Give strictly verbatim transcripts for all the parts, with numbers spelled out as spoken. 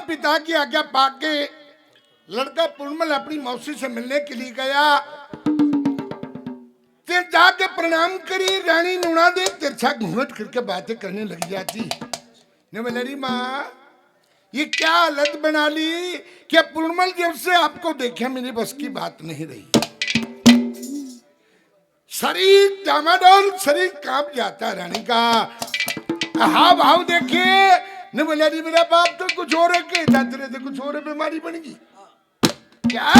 पिता की आज्ञा पाके लड़का पुरमल अपनी मौसी से मिलने के लिए गया। ते जाके प्रणाम करी, रानी नूणा दे तिरछा घूंघट करके बातें करने लग जाती। ने बोले, "अरे माँ, ये क्या हालत बना ली कि पुरमल जब से आपको देखा, मेरी बस की बात नहीं रही।" शरीर डामाडोल, शरीर कांप जाता है रानी का। हाव भाव देखे, ने बोले, "अरे मेरा बाप तो कुछ और है कहता, तेरे तो कुछ और है, बीमारी बन गई क्या?"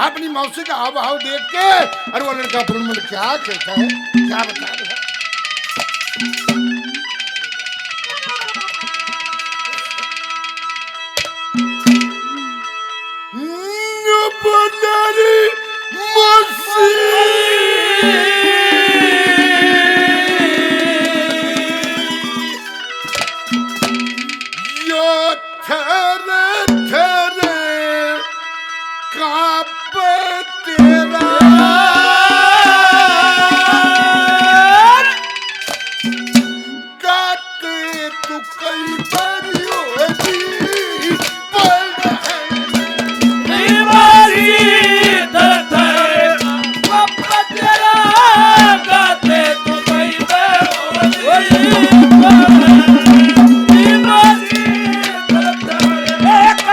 अपनी मौसी का हाव भाव देख के, अरे वो लड़का पुरमल क्या कहता है, क्या बता रहा है। यो थर थर कांपे तेरा गाते तू कई बारी होगी, पर बीमारी दर दर, पापा तेरा गाते तू कई बार होगी, बीमारी दर दर, पापा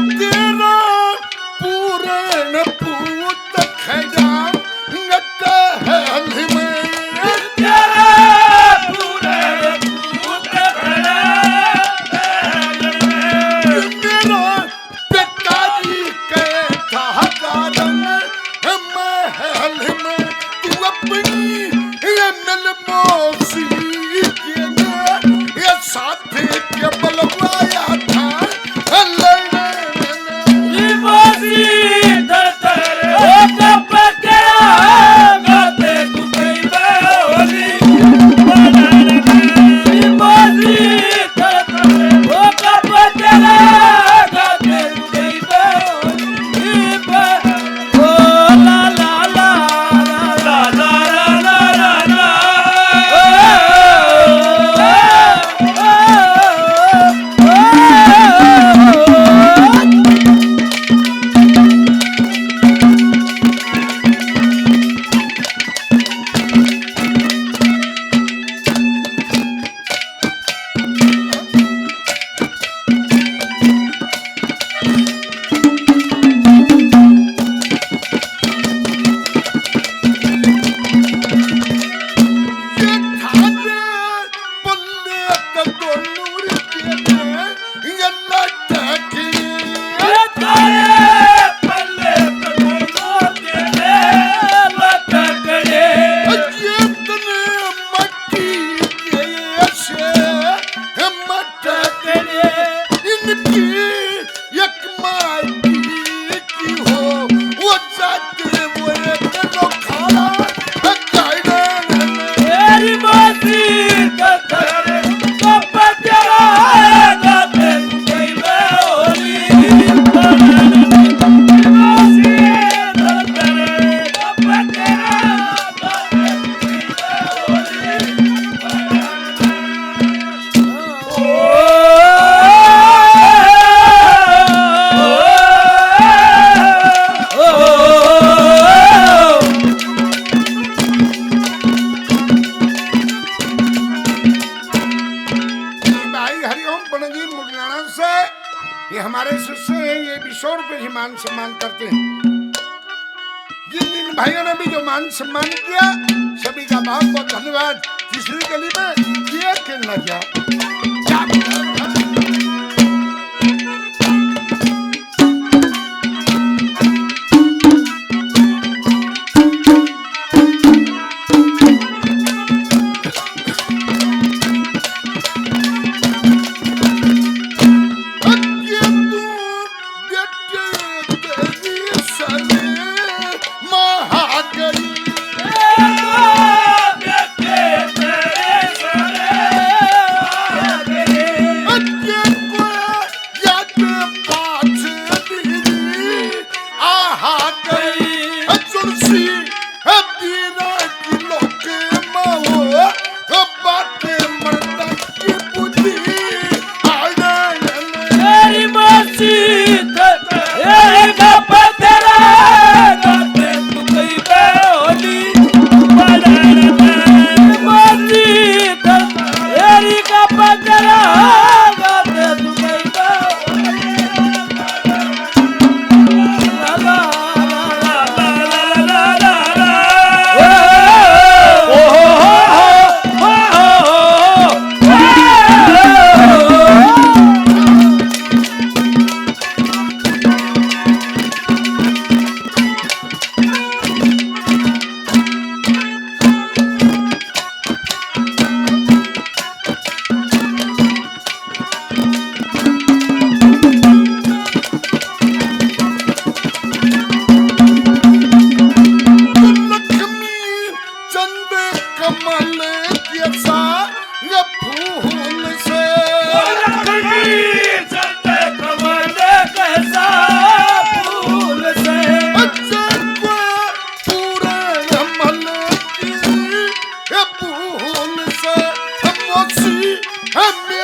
तेरा पूरण पूत खड़ा गट हल में। तेरा पूरण पूत खड़ा हल में। मेरा पिताजी के था कारण महल में तू अपनी ये मिल मौसी के ने ये साथ के बलवाया था। भाई हरिओम पणजी मुगलाना से, ये हमारे शिष्य हैं, ये भी सौ रुपये ही मान सम्मान करते हैं। जिन जिन भाइयों ने भी जो मान सम्मान किया, सभी का बहुत बहुत धन्यवाद। तीसरी गली में ये खेलना क्या? क्या? Happy